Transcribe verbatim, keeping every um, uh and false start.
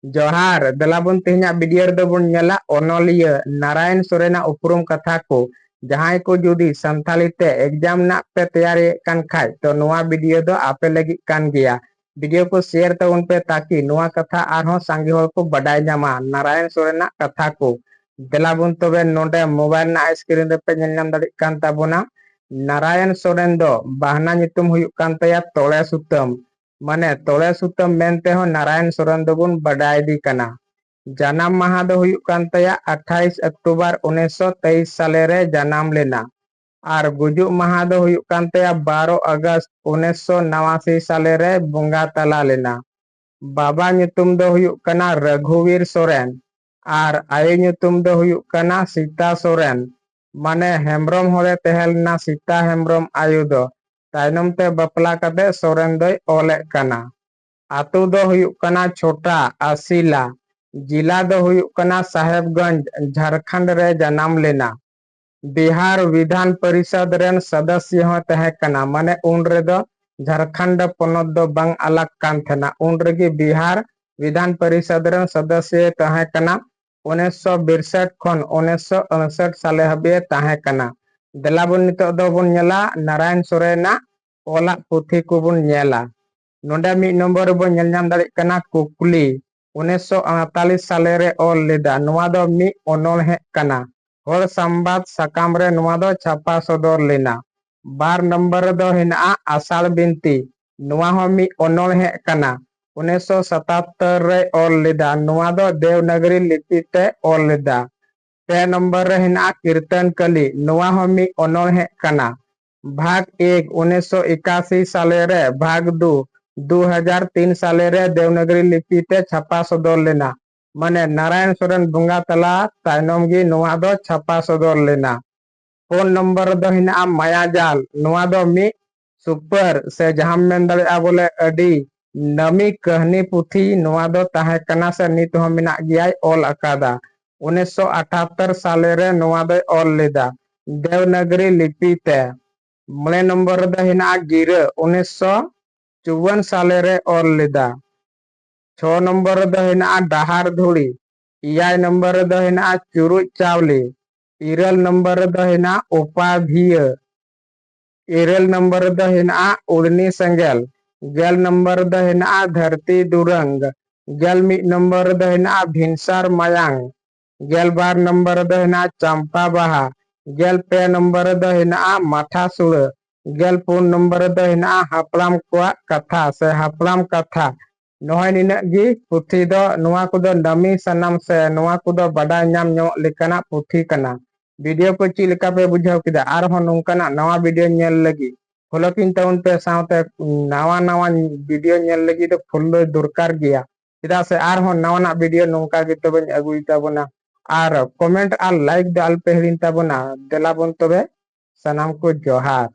ᱡᱚᱦᱟᱨ, ᱫᱮᱞᱟ ᱵᱚᱱ ᱛᱮᱦᱮᱧᱟᱜ ᱵᱷᱤᱰᱤᱭᱳ ᱨᱮᱫᱚ ᱵᱚᱱ ᱧᱮᱞᱟ ᱚᱱᱚᱞᱤᱭᱟᱹ ᱱᱟᱨᱟᱭᱚᱱ ᱥᱚᱨᱮᱱᱟᱜ ᱩᱯᱨᱩᱢ ᱠᱟᱛᱷᱟ ᱠᱚ᱾ ᱡᱟᱦᱟᱸᱭ ᱠᱚ ᱡᱩᱫᱤ ᱥᱟᱱᱛᱷᱟᱞᱤ ᱛᱮ ᱮᱠᱡᱟᱢ ᱨᱮᱱᱟᱜ ᱯᱮ ᱛᱮᱭᱟᱨᱤᱭᱮᱫ ᱠᱟᱱ ᱠᱷᱟᱡ, ᱛᱚ ᱱᱚᱣᱟ ᱵᱷᱤᱰᱤᱭᱳ ᱫᱚ ᱟᱯᱮ ᱞᱟᱹᱜᱤᱫ ᱠᱟᱱ ᱜᱮᱭᱟ᱾ ᱵᱷᱤᱰᱤᱭᱳ ᱠᱚ ᱥᱮᱭᱟᱨ ᱛᱟᱵᱚᱱ ᱯᱮ, ᱛᱟᱠᱤ ᱱᱚᱣᱟ ᱠᱟᱛᱷᱟ ᱟᱨᱦᱚᱸ ᱥᱟᱸᱜᱮ ᱦᱚᱲ ᱠᱚ ᱵᱟᱰᱟᱭ ᱧᱟᱢᱟ, ᱱᱟᱨᱟᱭᱚᱱ ᱥᱚᱨᱮᱱᱟᱜ ᱠᱟᱛᱷᱟ ᱠᱚ᱾ ᱫᱮᱞᱟ ᱵᱚᱱ ᱛᱚᱵᱮ ᱱᱚᱰᱮ ᱢᱳᱵᱟᱭᱤᱞ ᱨᱮᱱᱟᱜ ᱥᱠᱨᱤᱱ ᱨᱮᱯᱮ ᱧᱮᱞ ᱧᱟᱢ ᱫᱟᱲᱮᱭᱟᱜ ᱠᱟᱱ ᱛᱟᱵᱚᱱᱟ᱾ ᱱᱟᱨᱟᱭᱚᱱ ᱥᱚᱨᱮᱱ ᱫᱚ ᱵᱟᱦᱱᱟ ᱧᱩᱛᱩᱢ ᱦᱩᱭᱩᱜ ᱠᱟᱱ ᱛᱟᱭᱟ ᱛᱚᱲᱮ ᱥᱩᱛᱟᱹᱢ, ᱢᱟᱱᱮ ᱛᱚᱲᱮ ᱥᱩᱛᱟᱹᱢ ᱢᱮᱱ ᱛᱮᱦᱚᱸ ᱱᱟᱨᱟᱭᱚᱱ ᱥᱚᱨᱮᱱ ᱫᱚᱵᱚᱱ ᱵᱟᱰᱟᱭ ᱫᱮ ᱠᱟᱱᱟ᱾ ᱡᱟᱱᱟᱢ ᱢᱟᱦᱟ ᱫᱚ ᱦᱩᱭᱩᱜ ᱠᱟᱱ ᱛᱟᱭᱟ ᱟᱴᱷᱟᱭᱤᱥ ᱚᱠᱴᱳᱵᱚᱨ ᱩᱱᱤᱥᱥᱚ ᱛᱮᱭᱤᱥ ᱥᱟᱞᱮ ᱨᱮ ᱡᱟᱱᱟᱢ ᱞᱮᱱᱟ᱾ ᱟᱨ ᱜᱩᱡᱩᱜ ᱢᱟᱦᱟ ᱫᱚ ᱦᱩᱭᱩᱜ ᱠᱟᱱ ᱛᱟᱭᱟ ᱵᱟᱨᱚ ᱟᱜᱚᱥᱴ ᱩᱱᱤᱥᱥᱚ ᱱᱟᱣᱟᱥᱤ ᱥᱟᱞᱮ ᱨᱮ ᱵᱚᱸᱜᱟ ᱛᱟᱞᱟ ᱞᱮᱱᱟ᱾ ᱵᱟᱵᱟ ᱧᱩᱛᱩᱢ ᱫᱚ ᱦᱩᱭᱩᱜ ᱠᱟᱱᱟ ᱨᱟᱹᱜᱷᱩᱵᱤᱨ ᱥᱚᱨᱮᱱ ᱟᱨ ᱟᱭᱳ ᱧᱩᱛᱩᱢ ᱫᱚ ᱦᱩᱭᱩᱜ ᱠᱟᱱᱟ ᱥᱤᱛᱟ ᱥᱚᱨᱮᱱ᱾ ᱢᱟᱱᱮ ᱦᱮᱢᱵᱨᱚᱢ ᱦᱚᱲᱮ ᱛᱟᱦᱮᱸ ᱞᱮᱱᱟ ᱥᱤᱛᱟ ᱦᱮᱢᱵᱨᱚᱢ ᱟᱭᱳ ᱫᱚ᱾ ᱛᱟᱭᱱᱚᱢ ᱛᱮ ᱵᱟᱯᱞᱟ ᱠᱟᱛᱮ ᱥᱚᱨᱮᱱ ᱫᱚᱭ ᱚᱞᱮᱫ ᱠᱟᱱᱟ᱾ ᱟᱛᱳ ᱫᱚ ᱦᱩᱭᱩᱜ ᱠᱟᱱᱟ ᱪᱷᱳᱴᱟ ᱟᱥᱤᱞᱟ᱾ ᱡᱤᱞᱟ ᱫᱚ ᱦᱩᱭᱩᱜ ᱠᱟᱱᱟ ᱥᱟᱦᱮᱵᱽᱜᱚᱸᱡᱽ, ᱡᱷᱟᱲᱠᱷᱚᱸᱰ ᱨᱮ ᱡᱟᱱᱟᱢ ᱞᱮᱱᱟ᱾ ᱵᱤᱦᱟᱨ ᱵᱤᱫᱷᱟᱱ ᱯᱚᱨᱤᱥᱚᱫᱽ ᱨᱮᱱ ᱥᱚᱫᱚᱥᱭᱚ ᱦᱚᱸ ᱛᱟᱦᱮᱸ ᱠᱟᱱᱟ, ᱢᱟᱱᱮ ᱩᱱ ᱨᱮᱫᱚ ᱡᱷᱟᱲᱠᱷᱚᱸᱰ ᱯᱚᱱᱚᱛ ᱫᱚ ᱵᱟᱝ ᱟᱞᱟᱜᱽ ᱠᱟᱱ ᱛᱟᱦᱮᱱᱟ᱾ ᱩᱱ ᱨᱮᱜᱮ ᱵᱤᱦᱟᱨ ᱵᱤᱫᱷᱟᱱ ᱯᱚᱨᱤᱥᱚᱫᱽ ᱨᱮᱱ ᱥᱚᱫᱚᱥᱭᱚᱭ ᱛᱟᱦᱮᱸ ᱠᱟᱱᱟ᱾ ᱩᱱᱤᱥᱥᱚ ᱵᱤᱨᱥᱟᱴ ᱠᱷᱚᱱ ᱩᱱᱤᱥᱥᱚ ᱩᱱᱥᱟᱴ ᱥᱟᱞᱮ ᱦᱟᱹᱵᱤᱡ ᱮ ᱛᱟᱦᱮᱸ ᱠᱟᱱᱟ᱾ ᱫᱮᱞᱟ ᱵᱚᱱ ᱱᱤᱛᱚᱜ ᱫᱚᱵᱚᱱ ᱧᱮᱞᱟ ᱱᱟᱨᱟᱭᱚᱱ ᱥᱚᱨᱮᱱᱟᱜ ᱚᱞᱟᱜ ᱯᱩᱛᱷᱤ ᱠᱚᱵᱚᱱ ᱧᱮᱞᱟ᱾ ᱱᱚᱰᱮ ᱢᱤᱫ ᱱᱚᱢᱵᱚᱨ ᱨᱮᱵᱚᱱ ᱧᱮᱞ ᱧᱟᱢ ᱫᱟᱲᱮᱭᱟᱜ ᱠᱟᱱᱟ ᱠᱩᱠᱞᱤ᱾ ᱩᱱᱤᱥᱥᱚ ᱟᱴᱛᱟᱞᱤᱥ ᱥᱟᱞᱮ ᱨᱮ ᱚᱞ ᱞᱮᱫᱟ᱾ ᱱᱚᱣᱟ ᱫᱚ ᱢᱤᱫ ᱚᱱᱚᱬᱦᱮ ᱠᱟᱱᱟ᱾ ᱦᱚᱲ ᱥᱟᱢᱵᱟᱫ ᱥᱟᱠᱟᱢ ᱨᱮ ᱱᱚᱣᱟ ᱫᱚ ᱪᱷᱟᱯᱟ ᱥᱚᱫᱚᱨ ᱞᱮᱱᱟ᱾ ᱵᱟᱨ ᱱᱚᱢᱵᱚᱨ ᱨᱮᱫᱚ ᱦᱮᱱᱟᱜᱼᱟ ᱟᱥᱟᱲ ᱵᱤᱱᱛᱤ᱾ ᱱᱚᱣᱟ ᱦᱚᱸ ᱢᱤᱫ ᱚᱱᱚᱬᱦᱮ ᱠᱟᱱᱟ᱾ ᱩᱱᱤᱥᱥᱚ ᱥᱟᱛᱟᱛᱛᱚᱨ ᱨᱮᱭ ᱚᱞ ᱞᱮᱫᱟ᱾ ᱱᱚᱣᱟ ᱫᱚ ᱫᱮᱣᱱᱟᱜᱚᱨᱤ ᱞᱤᱯᱤ ᱛᱮ ᱚᱞ ᱞᱮᱫᱟ᱾ ᱯᱮ ᱱᱚᱢᱵᱚᱨ ᱨᱮ ᱦᱮᱱᱟᱜᱼᱟ ᱠᱤᱨᱛᱚᱱ ᱠᱟᱞᱤ᱾ ᱱᱚᱣᱟ ᱦᱚᱸ ᱢᱤᱫ ᱚᱱᱚᱬᱦᱮ ᱠᱟᱱᱟ᱾ ᱵᱷᱟᱜᱽ ᱮᱠ ᱩᱱᱤᱥᱥᱚ ᱮᱠᱟᱥᱤ ᱥᱟᱞᱮ ᱨᱮ, ᱵᱷᱟᱜᱽ ᱫᱩ ᱫᱩ ᱦᱟᱡᱟᱨ ᱛᱤᱱ ᱥᱟᱞᱮ ᱨᱮ ᱫᱮᱣᱱᱟᱜᱚᱨᱤ ᱞᱤᱯᱤ ᱛᱮ ᱪᱷᱟᱯᱟ ᱥᱚᱫᱚᱨ ᱞᱮᱱᱟ᱾ ᱢᱟᱱᱮ ᱱᱟᱨᱟᱭᱚᱱ ᱥᱚᱨᱮᱱ ᱵᱚᱸᱜᱟ ᱛᱟᱞᱟ ᱛᱟᱭᱱᱚᱢ ᱜᱮ ᱱᱚᱣᱟ ᱫᱚ ᱪᱷᱟᱯᱟ ᱥᱚᱫᱚᱨ ᱞᱮᱱᱟ᱾ ᱯᱩᱱ ᱱᱚᱢᱵᱚᱨ ᱨᱮᱫᱚ ᱦᱮᱱᱟᱜᱼᱟ ᱢᱟᱭᱟᱡᱟᱞ᱾ ᱱᱚᱣᱟ ᱫᱚ ᱢᱤᱫ ᱥᱩᱯᱟᱨ ᱥᱮ ᱡᱟᱦᱟᱸᱢ ᱢᱮᱱ ᱫᱟᱲᱮᱭᱟᱜᱼᱟ ᱵᱚᱞᱮ ᱟᱹᱰᱤ ᱱᱟᱢᱤ ᱠᱟᱹᱦᱱᱤ ᱯᱩᱛᱷᱤ ᱱᱚᱣᱟ ᱫᱚ ᱛᱟᱦᱮᱸ ᱠᱟᱱᱟ ᱥᱮ ᱱᱤᱛ ᱦᱚᱸ ᱢᱮᱱᱟᱜ ᱜᱮᱭᱟᱭ, ᱚᱞ ᱟᱠᱟᱫᱟ᱾ ᱩᱱᱤᱥᱥᱚ ᱟᱴᱷᱟᱛᱛᱚᱨ ᱥᱟᱞᱮ ᱨᱮ ᱱᱚᱣᱟ ᱫᱚᱭ ᱚᱞ ᱞᱮᱫᱟ ᱫᱮᱣᱱᱟᱜᱽᱨᱤ ᱞᱤᱯᱤ ᱛᱮ᱾ ᱢᱚᱬᱮ ᱱᱚᱢᱵᱚᱨ ᱨᱮᱫᱚ ᱦᱮᱱᱟᱜᱼᱟ ᱜᱤᱨᱟᱹ, ᱩᱱᱤᱥᱥᱚ ᱪᱩᱣᱟᱱ ᱥᱟᱞᱮ ᱨᱮ ᱚᱞ ᱞᱮᱫᱟ᱾ ᱪᱷᱚ ᱱᱚᱢᱵᱚᱨ ᱨᱮᱫᱚ ᱦᱮᱱᱟᱜᱼᱟ ᱰᱟᱦᱟᱨ ᱫᱷᱩᱲᱤ, ᱮᱭᱟᱭ ᱱᱚᱢᱵᱚᱨ ᱨᱮᱫᱚ ᱦᱮᱱᱟᱜᱼᱟ ᱪᱩᱨᱩᱡ ᱪᱟᱣᱞᱮ, ᱤᱨᱟᱹᱞ ᱱᱚᱢᱵᱚᱨ ᱨᱮᱫᱚ ᱦᱮᱱᱟᱜᱼᱟ ᱚᱯᱟ ᱵᱷᱤᱭᱟᱹ, ᱤᱨᱟᱹᱞ ᱱᱚᱢᱵᱚᱨ ᱨᱮᱫᱚ ᱦᱮᱱᱟᱜᱼᱟ ᱩᱲᱱᱤ ᱥᱮᱸᱜᱮᱞ, ᱜᱮᱞ ᱱᱚᱢᱵᱚᱨ ᱨᱮᱫᱚ ᱦᱮᱱᱟᱜᱼᱟ ᱫᱷᱟᱹᱨᱛᱤ ᱫᱩᱨᱟᱹᱝ, ᱜᱮᱞ ᱢᱤᱫ ᱱᱚᱢᱵᱚᱨ ᱨᱮᱫᱚ ᱦᱮᱱᱟᱜᱼᱟ ᱵᱷᱤᱱᱥᱟᱨ ᱢᱟᱭᱟᱝ, ᱜᱮᱞ ᱵᱟᱨ ᱱᱚᱢᱵᱚᱨ ᱨᱮᱫᱚ ᱦᱮᱱᱟᱜᱼᱟ ᱪᱟᱢᱯᱟ ᱵᱟᱦᱟ, ᱜᱮᱞ ᱯᱮ ᱱᱚᱢᱵᱚᱨ ᱨᱮᱫᱚ ᱦᱮᱱᱟᱜᱼᱟ ᱢᱟᱴᱷᱟ ᱥᱩᱲᱟᱹ, ᱜᱮᱞ ᱯᱩᱱ ᱱᱚᱢᱵᱚᱨ ᱨᱮᱫᱚ ᱦᱮᱱᱟᱜᱼᱟ ᱦᱟᱯᱲᱟᱢ ᱠᱚᱣᱟᱜ ᱠᱟᱛᱷᱟ ᱥᱮ ᱦᱟᱯᱲᱟᱢ ᱠᱟᱛᱷᱟ᱾ ᱱᱚᱜᱼᱚᱭ ᱱᱤᱱᱟᱹᱜ ᱜᱮ ᱯᱩᱛᱷᱤ ᱫᱚ, ᱱᱚᱣᱟ ᱠᱚᱫᱚ ᱱᱟᱢᱤ ᱥᱟᱱᱟᱢ ᱥᱮ ᱱᱚᱣᱟ ᱠᱚᱫᱚ ᱵᱟᱰᱟᱭ ᱧᱟᱢ ᱧᱚᱜ ᱞᱮᱠᱟᱱᱟᱜ ᱯᱩᱛᱷᱤ ᱠᱟᱱᱟ᱾ ᱵᱷᱤᱰᱤᱭᱳ ᱠᱚ ᱪᱮᱫ ᱞᱮᱠᱟ ᱯᱮ ᱵᱩᱡᱷᱟᱹᱣ ᱠᱮᱫᱟ? ᱟᱨᱦᱚᱸ ᱱᱚᱝᱠᱟᱱᱟᱜ ᱱᱟᱣᱟ ᱵᱷᱤᱰᱤᱭᱳ ᱧᱮᱞ ᱞᱟᱹᱜᱤᱫ ᱯᱷᱚᱞᱳ ᱠᱤᱧ ᱛᱟᱵᱚᱱ ᱯᱮ, ᱥᱟᱶᱛᱮ ᱱᱟᱣᱟ ᱱᱟᱣᱟ ᱵᱷᱤᱰᱤᱭᱳ ᱧᱮᱞ ᱞᱟᱹᱜᱤᱫ ᱫᱚ ᱯᱷᱚᱞᱳ ᱫᱚᱨᱠᱟᱨ ᱜᱮᱭᱟ, ᱪᱮᱫᱟᱜ ᱥᱮ ᱟᱨᱦᱚᱸ ᱱᱟᱣᱟᱱᱟᱜ ᱵᱷᱤᱰᱤᱭᱳ ᱱᱚᱝᱠᱟ ᱜᱮ ᱛᱚᱵᱮᱧ ᱟᱹᱜᱩᱭ ᱛᱟᱵᱚᱱᱟ᱾ ᱟᱨ ᱠᱚᱢᱮᱱᱴ ᱟᱨ ᱞᱟᱭᱤᱠ ᱫᱚ ᱟᱞᱚᱯᱮ ᱦᱤᱲᱤᱧ ᱛᱟᱵᱚᱱᱟ᱾ ᱫᱮᱞᱟ ᱵᱚᱱ ᱛᱚᱵᱮ, ᱥᱟᱱᱟᱢ ᱠᱚ ᱡᱚᱦᱟᱨ᱾